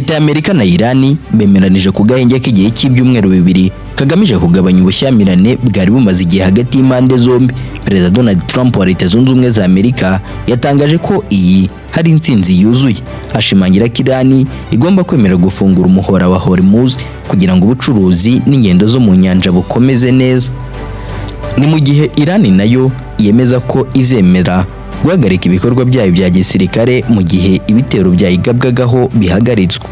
Leta ya Amerika na Irani bemeranije ku gahenge k'igihe cy'ibyumweru 2 kagamije kugabanya ubushyamirane bwari bumaze igihe hagati y'impande zombi. Perezida Donald Trump wa Leta Zunze Ubumwe za Amerika yatangaje ko iyi hari intsinzi yuzuye, ashimangira ko Irani igomba kwemera gufungura umuhora wa Hormuz kugira ngo ubucuruzi n'ingendo zo mu nyanja bukomeze neza. Ni mu gihe Irani nayo yemeza ko izemera guhagarika ibikorwa byayo bya gisirikare mu gihe ibitero byayigabwagaho bihagaritswe.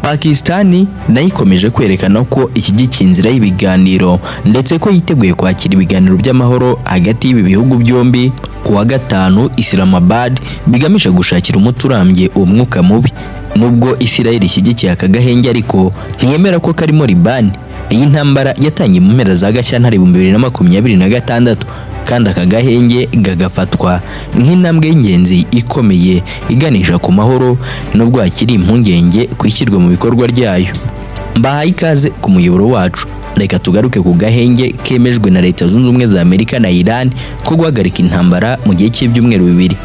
Pakistani nayo ikomeje kwerekana ko ishyigikiye inzira y'ibiganiro ndetse ko yiteguye kwakira ibiganiro by'amahoro hagati y'ibi bihugu byombi ku wa gatanu Islamabad, bigamije gushakira umuti urambye uwo mwuka mubi. Nubwo Israel ishyigikiye aka gahenge, ariko ntiyemera ko karimo Libani. Iyi ntambara yatangiye mu mpera za Gashyantare 2026, kandi aka gahenge gagafatwa nk'intambwe y'ingenzi ikomeye iganisha ku mahoro, nubwo hakiri impungenge ku ishyirwa mu bikorwa ryayo. Mbahaye ikaze ku muyoboro wacu. Reka tugaruke ku gahenge kemejwe na Leta Zunze Ubumwe za Amerika na Iran ko guhagarika intambara mu gihe cy'ibyumweru 2.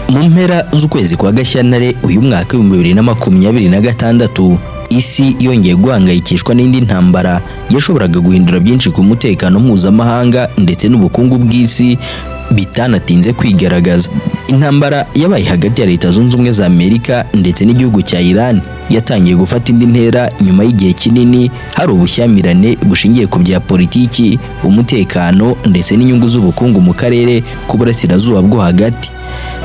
Mu mpera z'ukwezi kwa Gashyantare uyu mwaka 2026, isi yongeye guhangayikishwa n'indi ntambara yashoboraga guhindura byinshi ku mutekano mpuzamahanga ndetse n'ubukungu bw'isi bitanatinze kwigaragaza. Intambara yabaye hagati ya Leta Zunze Ubumwe za Amerika ndetse n'igihugu cya Iran yatangiye gufata indi ntera nyuma y'igihe kinini hari ubushyamirane bushingiye ku bya politiki, umutekano ndetse n'inyungu z'ubukungu mu karere k'uburasirazuba bwo hagati.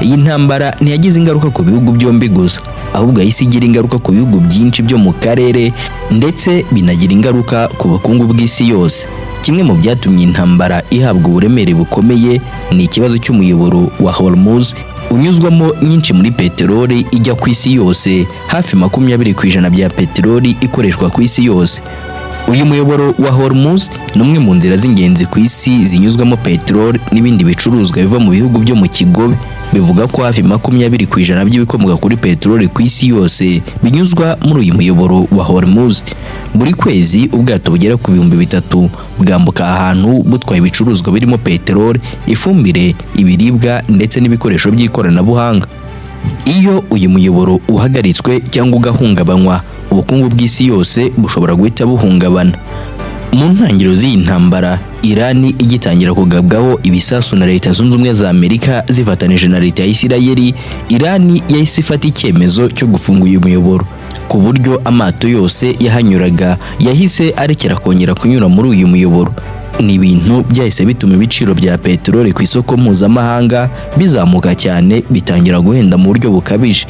Iyi ntambara ntiyagize ingaruka ku bihugu byombi gusa, ahubwo yahise igira ingaruka ku bihugu byinshi byo mu karere ndetse binagira ingaruka ku bukungu bw'isi yose. Kimwe mu byatumye intambara ihabwa uburemere bukomeye ni ikibazo cy'umuyoboro wa Hormuz unyuzwamo nyinshi muri peteroli ijya ku isi yose, hafi 20% bya peteroli ikoreshwa ku isi yose. Uyu muyoboro wa Hormuz ni umwe mu nzira z'ingenzi ku isi zinyuzwamo peteroli n'ibindi bicuruzwa biva mu bihugu byo mu kigobe. Bivuga ko hafi 20% by'ibikomoka kuri peteroli ku isi yose binyuzwa muri uyu muyoboro wa Hormuz. Buri kwezi ubwato bugera ku 3000 bwambuka ahantu butwaye ibicuruzwa birimo peteroli, ifumbire, ibiribwa ndetse n'ibikoresho by'ikoranabuhanga. Iyo uyu muyoboro uhagaritswe cyangwa ugahungabanywa, ubukungu bw'isi yose bushobora guhita buhungabana. Mu ntangiriro z'iyi ntambara, Irani igitangira kugabwaho ibisasu na Leta Zunze Ubumwe za Amerika zifatanije na Leta ya Isirayeli, Irani yahise ifata icyemezo cyo gufunga uyu muyoboro ku buryo amato yose yahanyuraga yahise arekera kongera kunyura muri uyu muyoboro. Ni ibintu byahise bituma ibiciro bya peteroli ku isoko mpuzamahanga bizamuka cyane, bitangira guhenda mu buryo bukabije.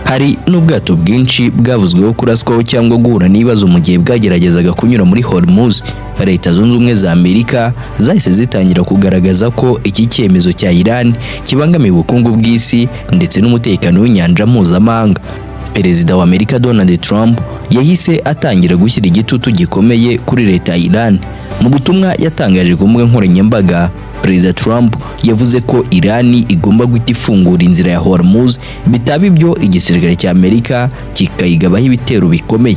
Hari n'ubwato bwinshi bwavuzweho kuraswaho cyangwa guhura n'ibibazo mu gihe bwageragezaga kunyura muri Hormuz. Leta Zunze Ubumwe za Amerika zahise zitangira kugaragaza ko iki cyemezo cya Iran kibangamiye ubukungu bw'isi ndetse n'umutekano w'inyanja mpuzamahanga. Perezida wa Amerika Donald Trump yahise atangira gushyira igitutu gikomeye kuri leta ya Iran. Mu butumwa yatangaje ku mbuga nkoranyambaga, Perezida Trump yavuze ko Irani igomba guhita ifungura inzira ya Hormuz, bitaba ibyo igisirikare cya Amerika kikayigabaho ibitero bikomeye.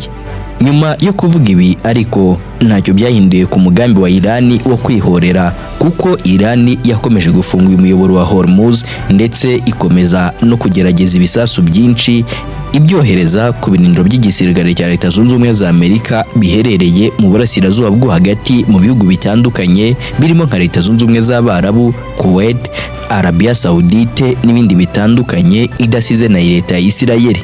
Nyuma yo kuvuga ibi ariko ntacyo byahinduye ku mugambi wa Irani wo kwihorera, kuko Irani yakomeje gufunga uyu muyoboro wa Hormuz ndetse ikomeza no kugerageza ibisasu byinshi ibyohereza ku birindiro by'igisirikare cya Leta Zunze Ubumwe za Amerika biherereye mu burasirazuba bwo hagati mu bihugu bitandukanye birimo nka Leta Zunze Ubumwe z'Abarabu, Kuwait, Arabia Saudite n'ibindi bitandukanye, idasize na Leta ya Isirayeli.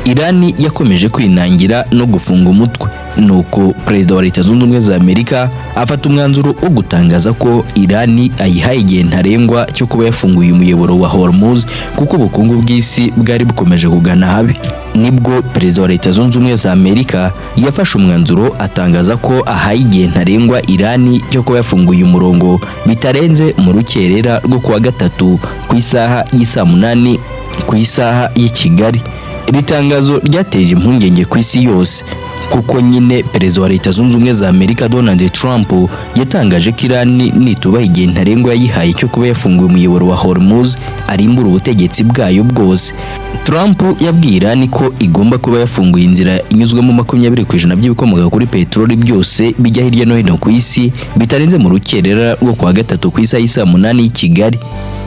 Irani yakomeje kwinangira no gufunga umutwe, nuko Perezida wa Leta Zunze Ubumwe za Amerika afata umwanzuro wo gutangaza ko Irani ayihaye igihe ntarengwa cyo kuba yafunguye umuyoboro wa Hormuz, kuko ubukungu bw'isi bwari bukomeje kugana habi. Nibwo Perezida wa Leta Zunze Ubumwe za Amerika yafashe umwanzuro atangaza ko ahaye igihe ntarengwa Irani cyo kuba yafunguye umurongo bitarenze mu rukerera rwo kuwa gatatu ku isaha y'isaa 8 ku isaha y'i Kigali. Iri tangazo ryateje impungenge ku isi yose, kuko nyine Perezida wa Leta Zunze Ubumwe za Amerika Donald Trump yatangaje ko Iran nitubaha igihe ntarengwa yayihaye cyo kuba yafunguye umuyoboro wa Hormuz, arimbura ubutegetsi bwayo bwose. Trump yabwiye Iran ko igomba kuba yafunguye inzira inyuzwamo 20% by'ibikomoka kuri peteroli byose bijya hirya no hino ku isi bitarenze mu rukerera rwo kuwa gatatu ku isaha y'i 8:00 y'i Kigali.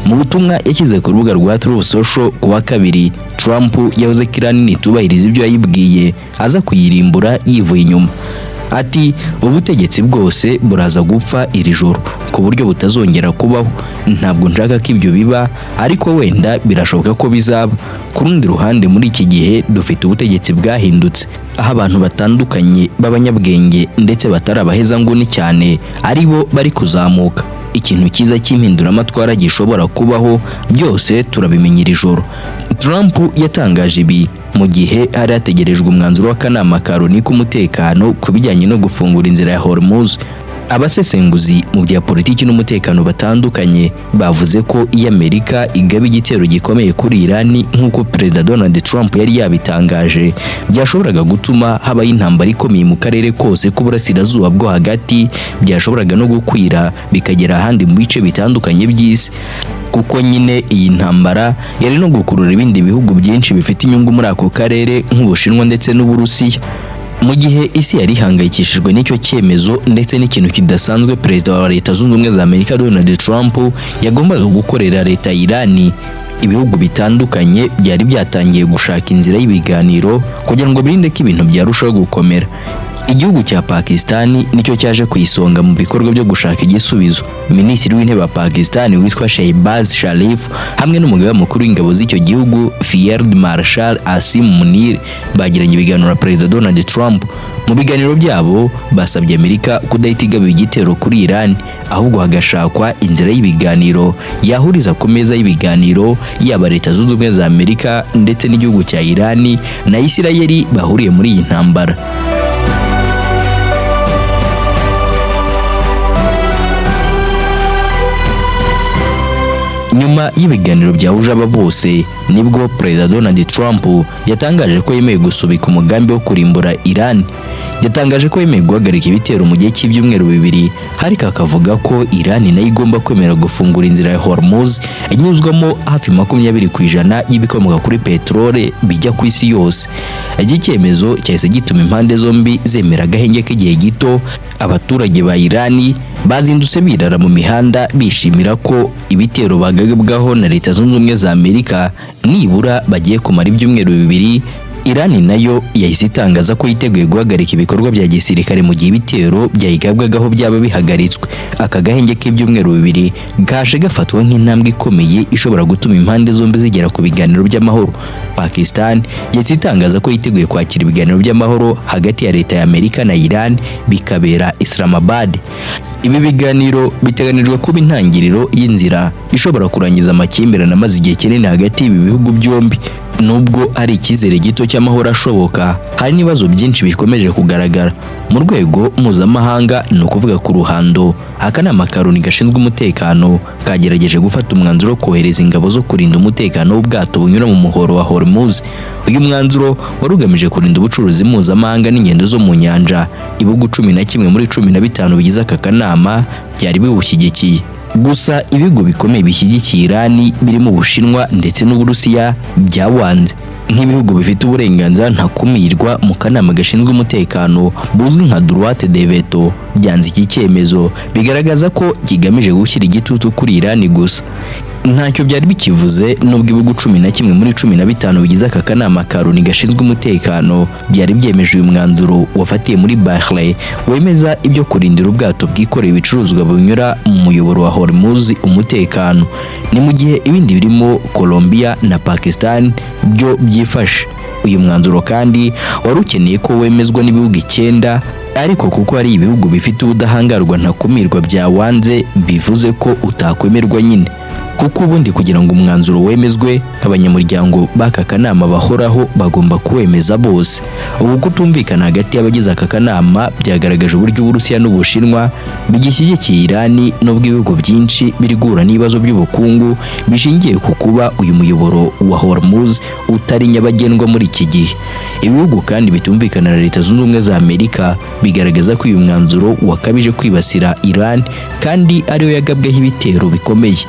Mu butumwa yashyize ku rubuga rwa Truth Social ku wa kabiri, Trump yavuze ko Iran nitubahiriza ibyo yayibwiye aza kuyirimbura yivuye inyuma. Ati: "Ubutegetsi bwose buraza gupfa iri joro ku buryo butazongera kubaho. Ntabwo nshaka ko ibyo biba, ariko wenda birashoboka ko bizaba. Ku rundi ruhande, muri iki gihe dufite ubutegetsi bwahindutse, aho abantu batandukanye b'abanyabwenge ndetse batari abahezanguni cyane ari bo bari kuzamuka. Ikintu cyiza cy'impinduramatwara gishobora kubaho, byose turabimenya iri joro." Trump yatangaje ibi mu gihe hari hategerejwe umwanzuro w'akanama ka Loni k'umutekano ku bijyanye no gufungura inzira ya Hormuz. Abasesenguzi mu bya politiki n'umutekano batandukanye bavuze ko iyo Amerika igaba igitero gikomeye kuri Iran nk'uko Perezida Donald Trump yari yabitangaje, byashoboraga gutuma habaho intambara ikomeye mu karere kose k'uburasirazuba bwo hagati, byashoboraga no gukwira bikagera ahandi mu bice bitandukanye by'isi, kuko nyine iyi ntambara yari no gukurura ibindi bihugu byinshi bifite inyungu muri ako karere nk'Ubushinwa ndetse n'Uburusiya. Mu gihe isi yari ihangayikishijwe n'icyo cyemezo ndetse n'ikintu kidasanzwe Perezida wa Leta Zunze Ubumwe za Amerika Donald Trump yagombaga gukorera leta ya Iran, ibihugu bitandukanye byari byatangiye gushaka inzira y'ibiganiro kugira ngo birinde ko ibintu byarushaho gukomera. Igihugu cya Pakistan nicyo cyaje ku isonga mu bikorwa byo gushaka igisubizo. Minisitiri w'Intebe wa Pakistan witwa Shehbaz Sharif hamwe n'umugaba mukuru w'ingabo z'icyo gihugu Field Marshal Asim Munir bagiranye ibiganiro na Perezida Donald Trump. Mu biganiro byabo basabye Amerika kudahita igaba igitero kuri Iran, ahubwo hagashakwa inzira y'ibiganiro yahuriza ku meza y'ibiganiro yaba Leta Zunze Ubumwe za Amerika ndetse n'igihugu cya Iran na Isirayeli bahuriye muri iyi ntambara. Nyuma y'ibiganiro byahuje aba bose, nibwo Perezida Donald Trump yatangaje ko yemeye gusubika umugambi wo kurimbura Iran. Yatangaje ko yemeye guhagarika ibitero mu gihe cy'ibyumweru 2, ariko akavuga ko Iran nayo igomba kwemera gufungura inzira ya Hormuz inyuzwamo hafi 20% y'ibikomoka kuri peteroli bijya ku isi yose. Iki cyemezo cyahise gituma impande zombi zemera agahenge k'igihe gito. Abaturage ba Iran bazindutse birara mu mihanda bishimira ko ibitero bagabwaho na Leta Zunze Ubumwe za Amerika nibura bagiye kumara ibyumweru 2. Iran nayo yahise itangaza ko yiteguye guhagarika ibikorwa bya gisirikare mu gihe ibitero byayigabwagaho byaba bihagaritswe. Aka gahenge k'ibyumweru 2 kaje gafatwa nk'intambwe ikomeye ishobora gutuma impande zombi zigera ku biganiro by'amahoro. Pakistan yahise itangaza ko yiteguye kwakira ibiganiro by'amahoro hagati ya leta ya Amerika na Iran bikabera Islamabad. Ibi biganiro biteganijwe kuba intangiriro y'inzira ishobora kurangiza amakimbirane amaze igihe kinini hagati y'ibi bihugu byombi. Nubwo ari icyizere gito cy'amahoro ashoboka, hari n'ibibazo byinshi bikomeje kugaragara mu rwego mpuzamahanga, ni ukuvuga ku ruhando. Akanama ka Loni gashinzwe umutekano kagerageje gufata umwanzuro wo kohereza ingabo zo kurinda umutekano w'ubwato bunyura mu muhoro wa Hormuz. Uyu mwanzuro wari ugamije kurinda ubucuruzi mpuzamahanga n'ingendo zo mu nyanja. Ibihugu 11 muri 15 bigize aka kanama byari biwushyigikiye. Gusa ibigo bikomeye bishyigikiye Iran birimo Ubushinwa ndetse n'Uburusiya byawanze nk'ibihugu bifite uburenganzira ntakumirwa mu kanama gashinzwe umutekano buzwi nka droit de veto. Byanze iki cyemezo, bigaragaza ko kigamije gushyira igitutu kuri Iran gusa. Ntacyo byari bikivuze nubwo ibihugu 11 muri 15 bigize aka kanama ka Loni gashinzwe umutekano byari byemeje uyu mwanzuro wafatiye muri Bahrain wemeza ibyo kurindira ubwato bwikoreye ibicuruzwa bunyura mu muyoboro wa Hormuz umutekano. Ni mu gihe ibindi birimo Colombia na Pakistan byo byifashe. Uyu mwanzuro kandi wari ukeneye ko wemezwa n'ibihugu 9, ariko kuko hari ibihugu bifite ubudahangarwa ntakumirwa byawanze, bivuze ko utakwemerwa nyine. Kuko ubundi kugira ngo umwanzuro wemezwe, abanyamuryango b'aka kanama bahoraho bagomba kuwemeza bose. Ubu kutumvikana hagati y'abagize aka kanama byagaragaje uburyo Uburusiya n'Ubushinwa bigishyigikiye Irani, nubwo ibihugu byinshi biri guhura n'ibibazo by'ubukungu bishingiye ku kuba uyu muyoboro wa Hormuz utari nyabagendwa muri iki gihe. Ibihugu kandi bitumvikana na Leta Zunze Ubumwe za Amerika bigaragaza ko uyu mwanzuro wakabije kwibasira Iran kandi ariyo yagabweho ibitero bikomeye.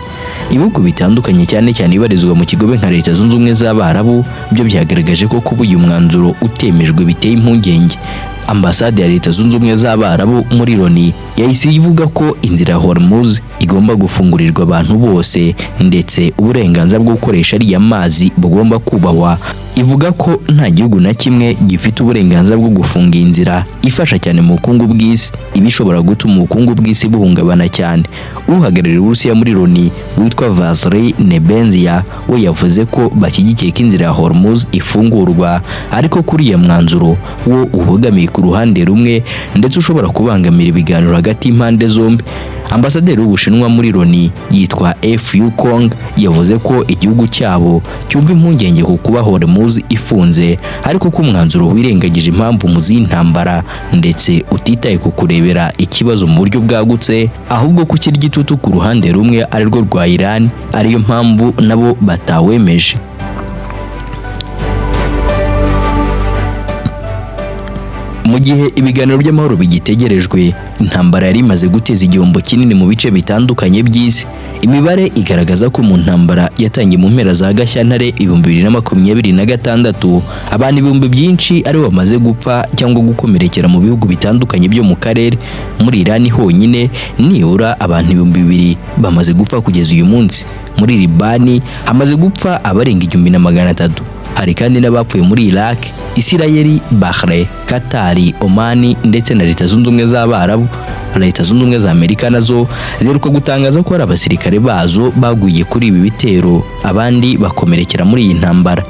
Ibihugu bitandukanye, cyane cyane ibarizwa mu kigobe nka Leta Zunze Ubumwe z'Abarabu, byo byagaragaje ko kuba uyu mwanzuro utemejwe biteye impungenge. Ambasade ya Leta Zunze Ubumwe z'Abarabu muri Loni yahise ivuga ko inzira ya Hormuz igomba gufungurirwa abantu bose, ndetse uburenganzira bwo gukoresha ariya mazi bugomba kubahwa. Ivuga ko nta gihugu na kimwe gifite uburenganzira bwo gufunga iyi nzira ifasha cyane mu bukungu bw'isi, iba ishobora gutuma ubukungu bw'isi buhungabana cyane. Uhagarariye Uburusiya muri Loni witwa Vasily Nebenzia we yavuze ko bashyigikiye ko inzira ya Hormuz ifungurwa, ariko kuri iyo mwanzuro wo ubogamiye ku ruhande rumwe ndetse ushobora kubangamira ibiganiro hagati y'impande zombi. Ambasaderi w'Ubushinwa muri Loni yitwa Fu Kong yavuze ko igihugu cyabo cyumva impungenge ku kuba Hormuz ifunze, ariko ko umwanzuro wirengagije impamvu mu z'intambara ndetse utitaye ku kurebera ikibazo mu buryo bwagutse, ahubwo ko ukirya itutu ku ruhande rumwe arirwo rwa Iran, ariyo mpamvu nabo batawemeje. Mu gihe ibiganiro by'amahoro bigitegerejwe, intambara yari imaze guteza igihombo kinini mu bice bitandukanye by'isi. Imibare igaragaza ko mu ntambara yatangiye mu mpera za Gashyantare 2026, abantu ibihumbi byinshi aribo bamaze gupfa cyangwa gukomerekera mu bihugu bitandukanye byo mu karere. Muri Irani honyine nibura abantu 2000 bamaze gupfa kugeza uyu munsi. Muri Libani hamaze gupfa abarenga 1300. Hari kandi n'abapfuye muri Iraq, Isirayeli, Bahrain, Qatar, Oman ndetse na Leta Zunze Ubumwe z'Abarabu. Leta Zunze Ubumwe za Amerika nazo ziheruka gutangaza ko hari abasirikare bazo baguye kuri ibi bitero, abandi bakomerekera muri iyi ntambara.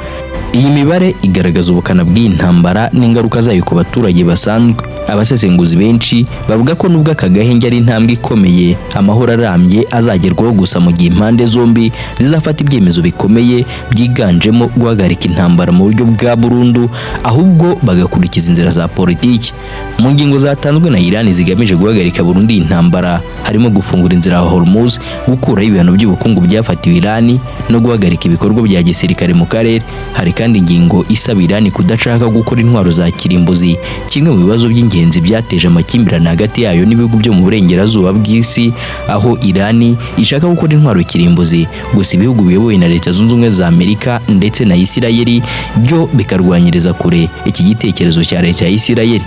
Iyi mibare igaragaza ubukana bw'iyi ntambara n'ingaruka zayo ku baturage basanzwe. Abasesenguzi benshi bavuga ko nubwo aka gahenge ari intambwe ikomeye, amahoro arambye azagerwaho gusa mu gihe impande zombi zizafata ibyemezo bikomeye byiganjemo guhagarika intambara mu buryo bwa burundu, ahubwo bagakurikiza inzira za politiki. Mu ngingo zatanzwe na Iran zigamije guhagarika burundu iyi ntambara harimo gufungura inzira ya Hormuz, gukuraho ibihano by'ubukungu byafatiwe Iran no guhagarika ibikorwa bya gisirikare mu karere. Hari kandi ingingo isaba Iran kudashaka gukora intwaro za kirimbuzi, kimwe mu bibazo by'ingenzi byateje amakimbirane hagati yayo n'ibihugu byo mu burengerazuba bw'isi, aho Iran ishaka gukora intwaro kirimbuzi, gusa ibihugu biyobowe na Leta Zunze Ubumwe za Amerika ndetse na Isirayeli byo bikarwanyiriza kure iki gitekerezo cya Leta ya Isirayeli.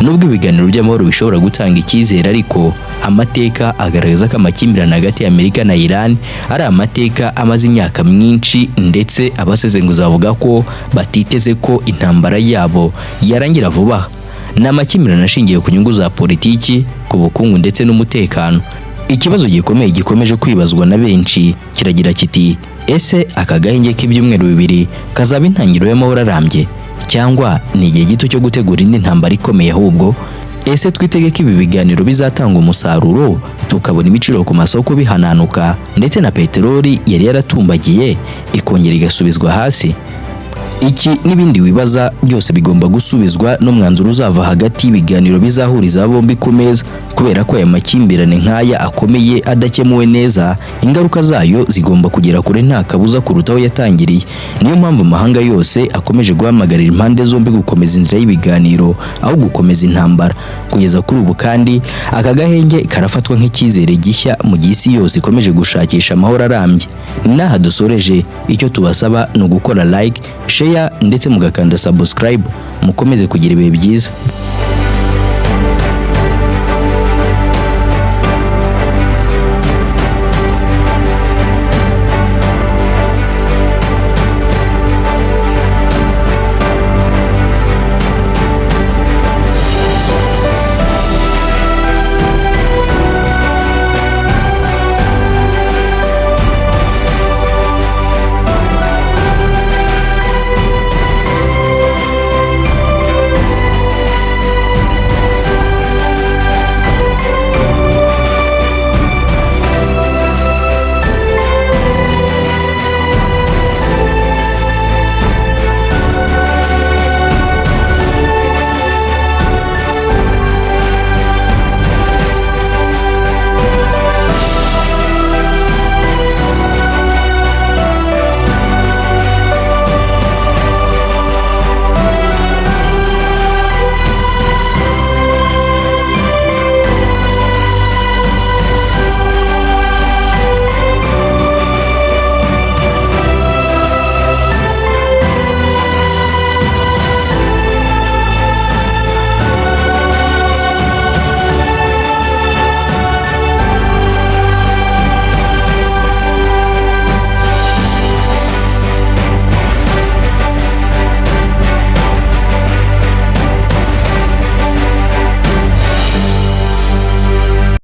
Nubwo ibiganiro by'amahoro bishobora gutanga icyizere, ariko amateka agaragaza ko amakimbirane hagati ya Amerika na Iran ari amateka amaze imyaka myinshi, ndetse abasesenguzi bavuga ko batiteze ko intambara yabo yarangira vuba. Ni amakimbirane ashingiye ku nyungu za politiki, ku bukungu ndetse n'umutekano. Ikibazo gikomeye gikomeje kwibazwa na benshi kiragira kiti: ese aka gahenge k'ibyumweru bibiri kazaba intangiriro y'amahoro arambye, cyangwa ni igihe gito cyo gutegura indi ntambara ikomeye ahubwo? Ese twitege ko ibi biganiro bizatanga umusaruro, tukabona ibiciro ku masoko bihananuka, ndetse na peteroli yari yaratumbagiye ikongera igasubizwa hasi? Iki n'ibindi wibaza byose bigomba gusubizwa n'umwanzuro uzava hagati y'ibiganiro bizahuriza bombi ku meza, kubera ko aya makimbirane nk'aya akomeye adakemuwe neza, ingaruka zayo zigomba kugera kure nta kabuza kuruta aho yatangiriye. Niyo mpamvu amahanga yose akomeje guhamagarira impande zombi gukomeza inzira y'ibiganiro aho gukomeza intambara. Kugeza kuri ubu kandi aka gahenge karafatwa nk'icyizere gishya mu gihe isi yose ikomeje gushakisha amahoro arambye. N'aha dusoreje, icyo tubasaba ni ugukora like, share ndetse mugakanda subscribe. Mukomeze kugira ibihe byiza.